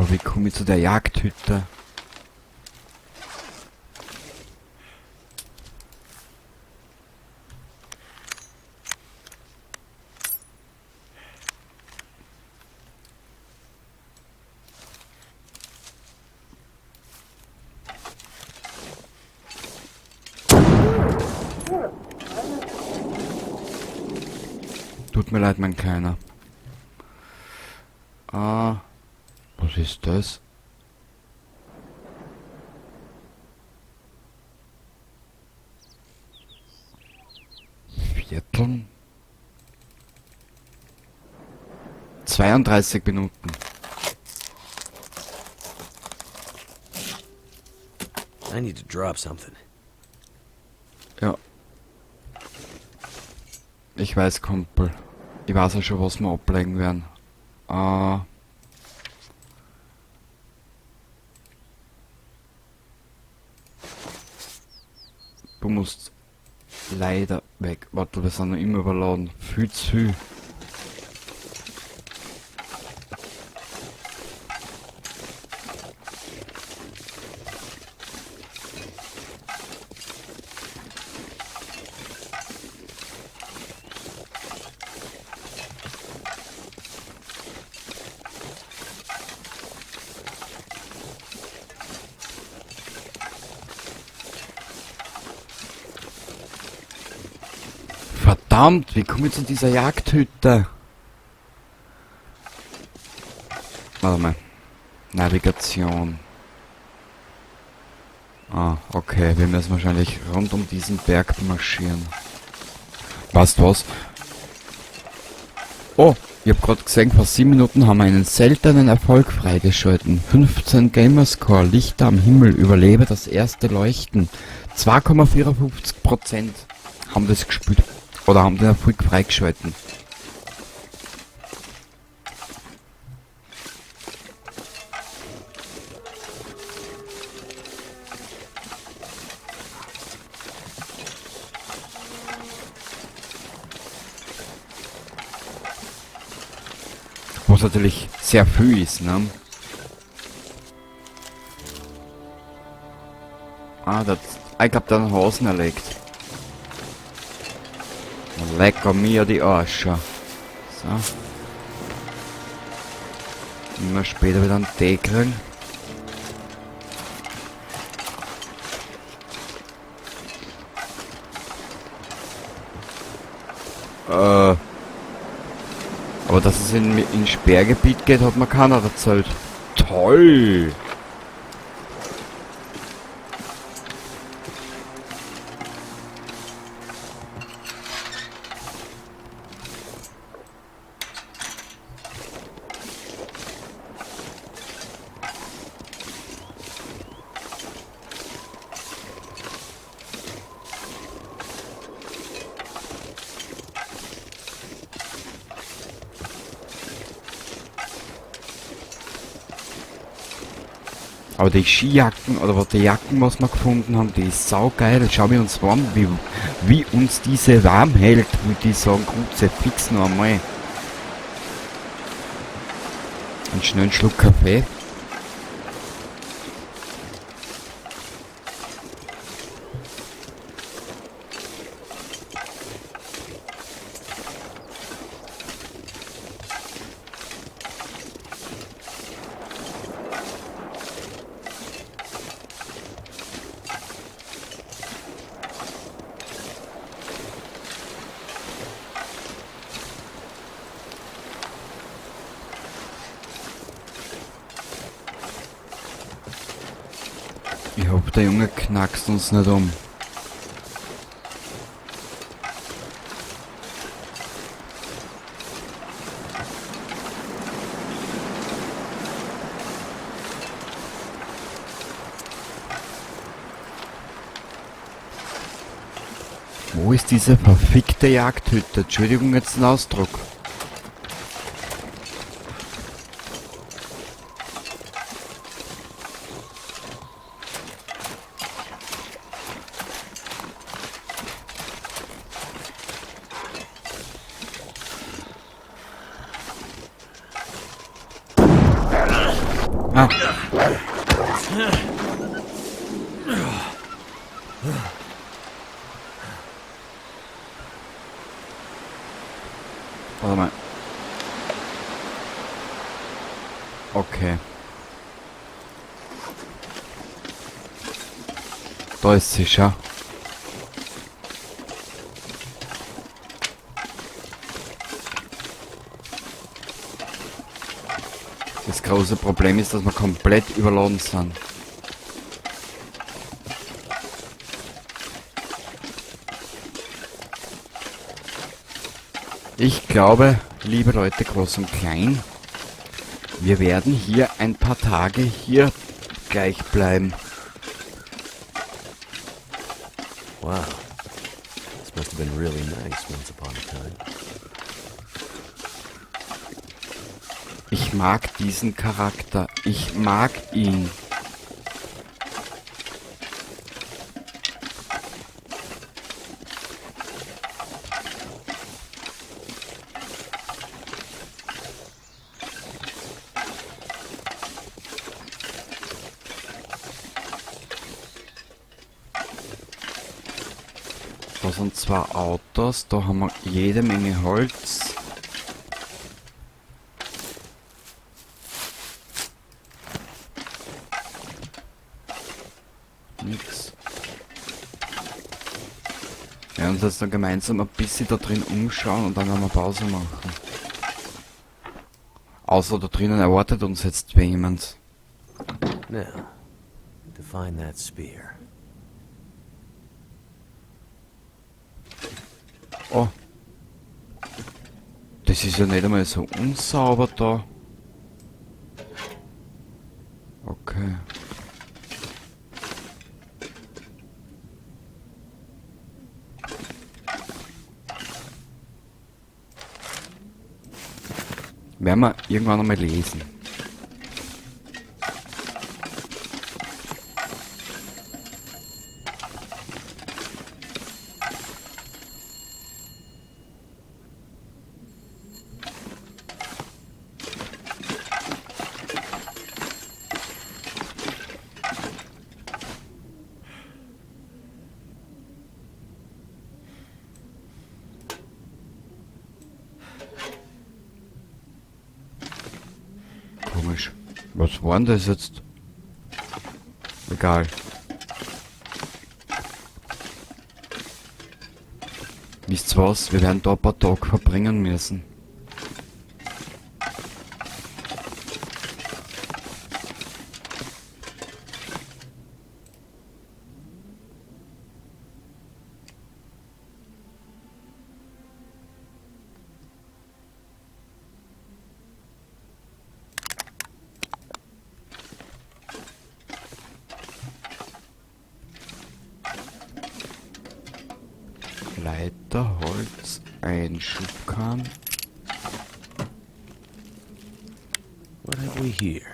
Aber wie komme ich zu der Jagdhütte? Tut mir leid, mein Kleiner. Ah, was ist das? Vierteln? 32 Minuten. I need to drop something. Ja. Ich weiß, Kumpel. Ich weiß ja schon, was wir ablegen werden. Du musst leider weg. Warte, wir sind noch immer überladen. Viel zu viel. Verdammt, wie komme ich zu dieser Jagdhütte? Warte mal. Navigation. Ah, okay. Wir müssen wahrscheinlich rund um diesen Berg marschieren. Weißt du was? Oh, ich hab grad gesehen, vor 7 Minuten haben wir einen seltenen Erfolg freigeschalten. 15 Gamerscore, Lichter am Himmel, überlebe das erste Leuchten. 2,54% haben das gespielt. Oder haben den Erfolg freigeschalten. Was natürlich sehr viel ist, ne? Ah, das, ich glaub, der hat einen Hasen erlegt. Lecker mir die Arsche. So. Immer später wieder einen Tee kriegen. Aber dass es in Sperrgebiet geht, hat mir keiner erzählt. Toll! Aber die Skijacken oder was die Jacken, was wir gefunden haben, die ist saugeil. Schau wir uns an, wie uns diese warm hält, würde ich sagen, Kruzifix noch einmal. Einen schnellen Schluck Kaffee. Ich hoffe, der Junge knackst uns nicht um. Wo ist diese verfickte Jagdhütte? Entschuldigung, jetzt den Ausdruck. Ah. Warte mal. Okay. Da ist sie schon. Das große Problem ist, dass wir komplett überladen sind. Ich glaube, liebe Leute, groß und klein, wir werden hier ein paar Tage hier gleich bleiben. Wow. This must have been really nice once upon a time. Ich mag diesen Charakter. Ich mag ihn. Da sind zwei Autos, da haben wir jede Menge Holz. Nix. Wir werden uns jetzt dann gemeinsam ein bisschen da drin umschauen und dann werden wir Pause machen. Außer da drinnen erwartet uns jetzt jemand. Now, to find that spear. Oh. Das ist ja nicht einmal so unsauber da. Okay. Werden wir irgendwann einmal lesen. Komisch. Was war denn das jetzt? Egal. Wisst ihr was? Wir werden da ein paar Tage verbringen müssen. Leiter, Holz, ein Schubkarren. What have we here?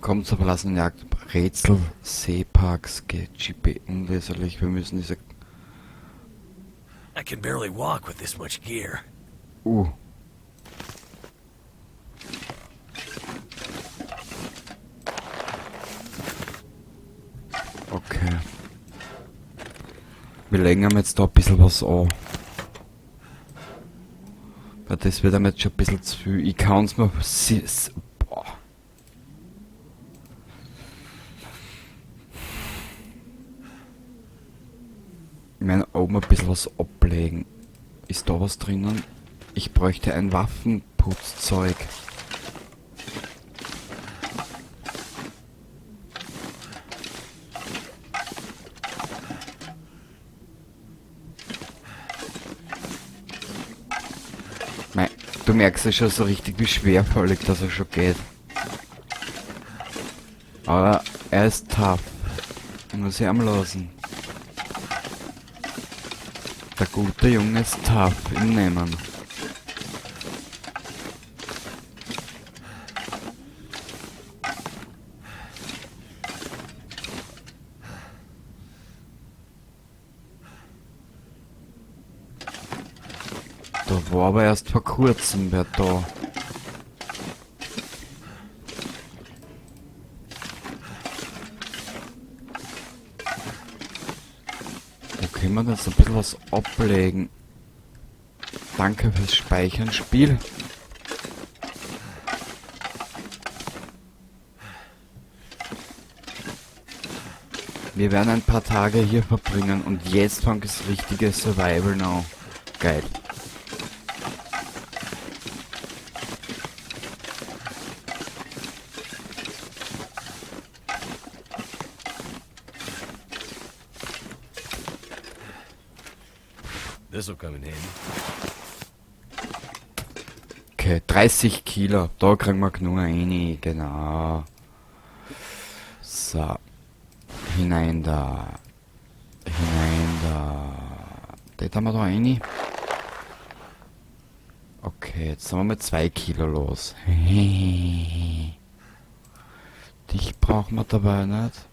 Kommt zur verlassenen Jagd. Rätsel, Seeparks, GP, unleserlich. Wir müssen diese... I can barely walk with this much gear. Okay. Wir legen jetzt da ein bisschen was an. Weil das wird einem jetzt schon ein bisschen zu viel. Ich kann's mir boah. Ich meine, oben ein bisschen was ablegen. Ist da was drinnen? Ich bräuchte ein Waffenputzzeug. Mei, du merkst ja schon so richtig, wie schwerfällig das er schon geht. Aber er ist tough. Ich muss ihn lassen. Der gute Junge ist tough im Nehmen. Da war aber erst vor kurzem wer da. Da können wir jetzt ein bisschen was ablegen. Danke fürs Speichern, Spiel. Wir werden ein paar Tage hier verbringen und jetzt fängt das richtige Survival now. Geil. This'll come in handy. Okay, 30 Kilo. Da kriegen wir genug rein. Genau. So. Hinein da. Hinein da. Das haben wir da rein. Okay, jetzt sind wir mit 2 Kilo los. Dich brauchen wir dabei nicht.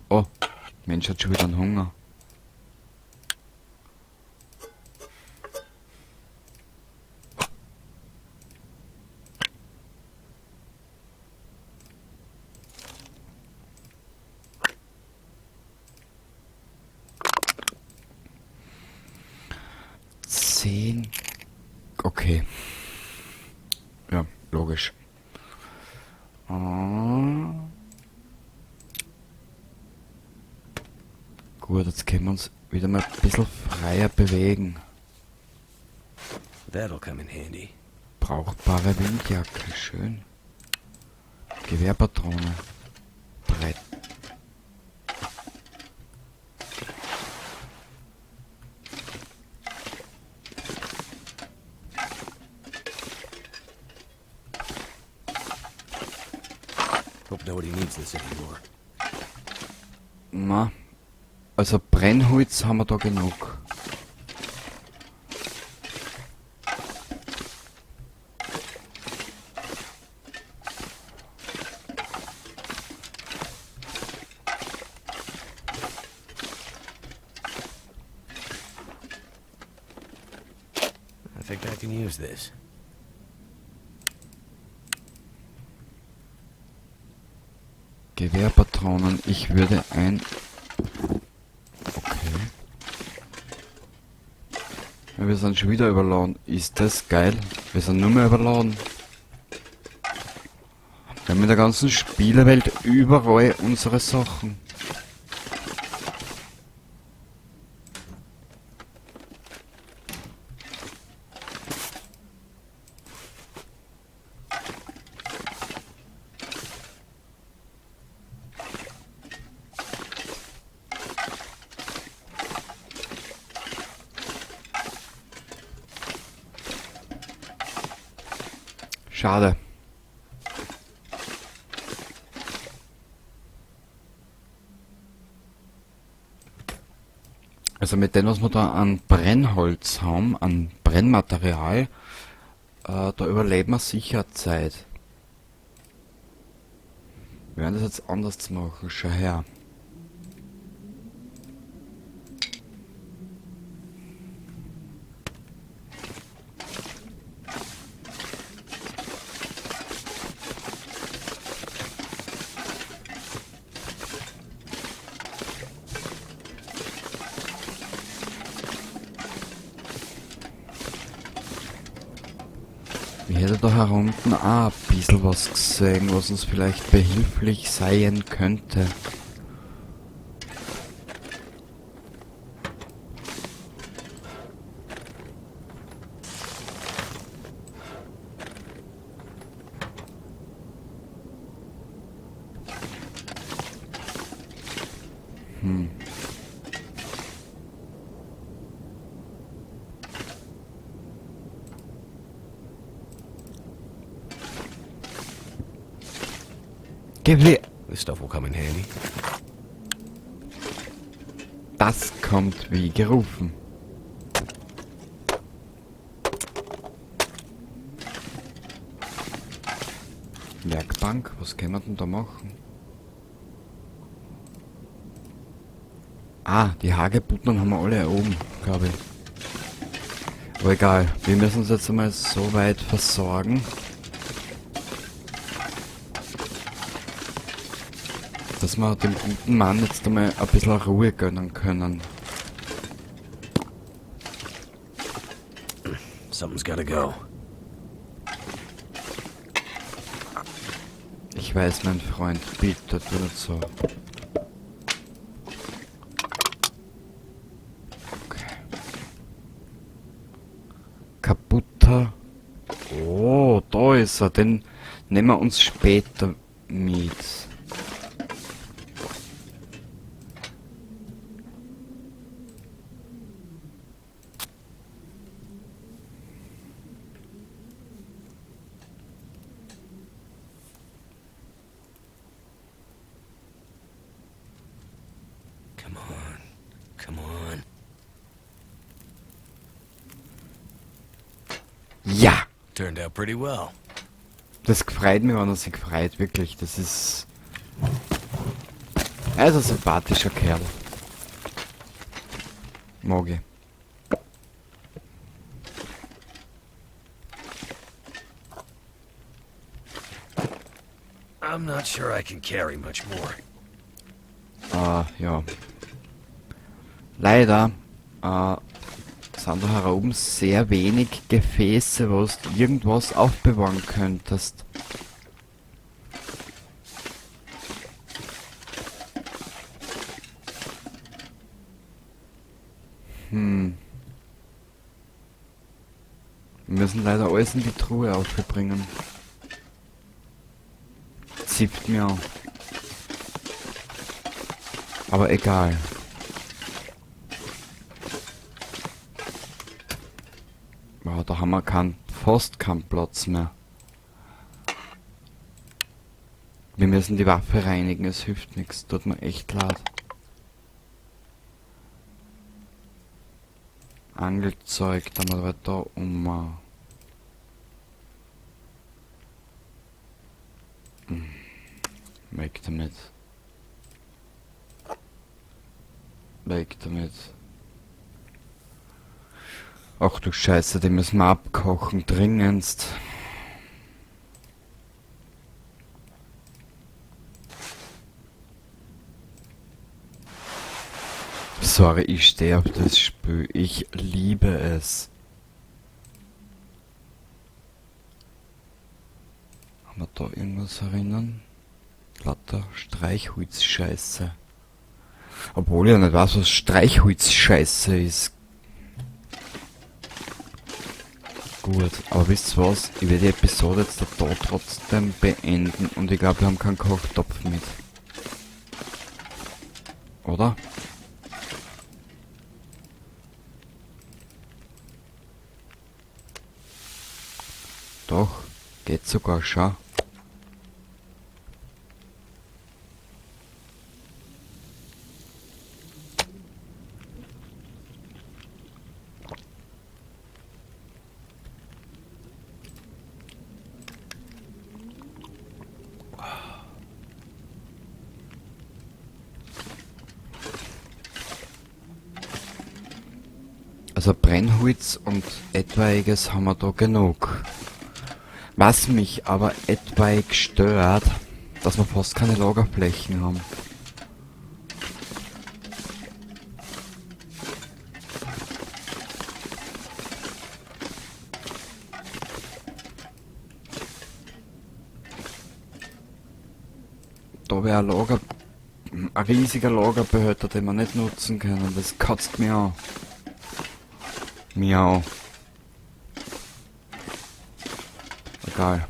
Oh, Mensch hat schon wieder einen Hunger. Okay. Ja, logisch. Gut, jetzt können wir uns wieder mal ein bisschen freier bewegen. That'll come in handy. Brauchbare Windjacke, schön. Gewehrpatrone. Brett. Hope nobody needs this anymore. Na, also Brennholz haben wir da genug. I think I can use this. Gewehrpatronen, ich würde ein... Okay. Ja, wir sind schon wieder überladen. Ist das geil? Wir sind nur mehr überladen. Wir haben in der ganzen Spielerwelt überall unsere Sachen. Schade. Also mit dem, was wir da an Brennholz haben, an Brennmaterial, da überleben wir sicher Zeit. Wir werden das jetzt anders machen, schau her. Ich hätte da herunten auch ein bisschen was gesehen, was uns vielleicht behilflich sein könnte. Gewehr. This stuff will come in handy. Das kommt wie gerufen. Werkbank, was können wir denn da machen? Ah, die Hagebutten haben wir alle oben, glaub ich. Aber egal, wir müssen uns jetzt einmal so weit versorgen, dass wir dem guten Mann jetzt einmal ein bisschen Ruhe gönnen können. Something's got to go. Ich weiß, mein Freund, bitte tu nicht so. Okay. Kaputter. Oh, da ist er. Den nehmen wir uns später mit. Come on. Come on. Ja! Turned out pretty well. Das freut mich, wenn er sich freut, wirklich. Das ist... Er ist ein sympathischer Kerl. Mag ich. I'm not sure I can carry much more. Ah, ja. Leider sind da oben sehr wenig Gefäße, wo du irgendwas aufbewahren könntest. Wir müssen leider alles in die Truhe aufbringen. Zipft mir an. Aber egal. Wow, da haben wir fast keinen Platz mehr. Wir müssen die Waffe reinigen, es hilft nichts. Tut mir echt leid. Angelzeug, da mal weiter um. Weg damit. Weg damit. Ach du Scheiße, den müssen wir abkochen, dringendst. Sorry, ich stehe auf das Spiel. Ich liebe es. Haben wir da irgendwas erinnern? Lauter Streichholzscheiße. Obwohl ich ja nicht weiß, was Streichholzscheiße ist. Gut, aber wisst ihr was? Ich werde die Episode jetzt da trotzdem beenden und ich glaub, wir haben keinen Kochtopf mit. Oder? Doch, geht sogar schon. Also Brennholz und etwaiges haben wir da genug. Was mich aber etwaig stört, dass wir fast keine Lagerflächen haben. Da wäre ein riesiger Lagerbehälter, den wir nicht nutzen können. Das kotzt mir an. Miau. Egal.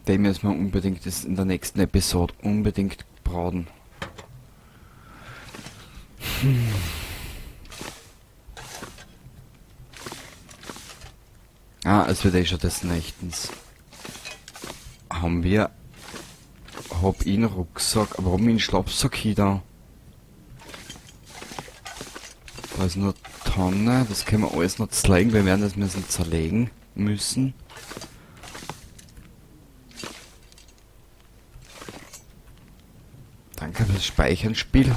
Den müssen wir unbedingt das in der nächsten Episode unbedingt braten. Ah, es wird eh schon des Nächtens. Haben wir Hab ich einen Rucksack, aber hab ich einen Schlafsack hier da? Da ist nur Tonne, das können wir alles noch zerlegen, wir werden das müssen zerlegen müssen. Danke fürs Speichern, Spiel.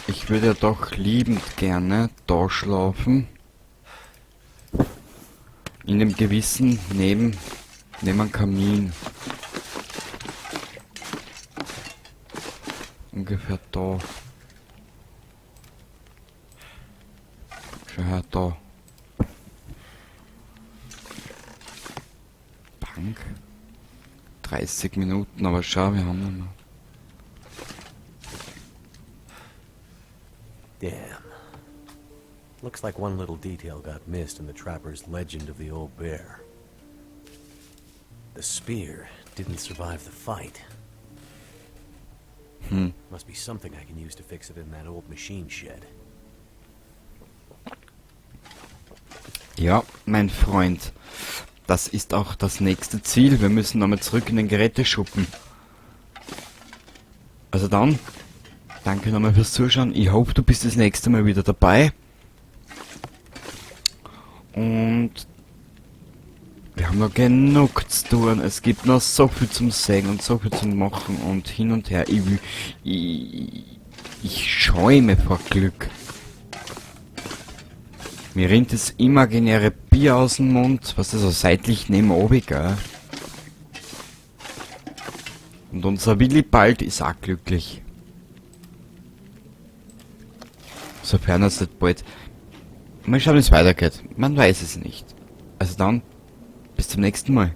Ich würde ja doch liebend gerne da schlafen. In dem Gewissen neben einem Kamin. Ungefähr da. Schau her, da. Bank. 30 Minuten, aber schau, wir haben noch mal. Damn. Looks like one little detail got missed in the trapper's legend of the old bear. The spear didn't survive the fight. Must be something I can use to fix it in that old machine shed. Ja, mein Freund. Das ist auch das nächste Ziel. Wir müssen nochmal zurück in den Geräteschuppen. Also dann, danke nochmal fürs Zuschauen. Ich hoffe, du bist das nächste Mal wieder dabei. Und wir haben noch genug zu tun. Es gibt noch so viel zum Sehen und so viel zum Machen und hin und her. Ich schäume vor Glück. Mir rinnt das imaginäre Bier aus dem Mund, was ist so seitlich neben oben, gell? Und unser Willibald ist auch glücklich. Sofern es nicht bald. Mal schauen, wie es weitergeht. Man weiß es nicht. Also dann, bis zum nächsten Mal.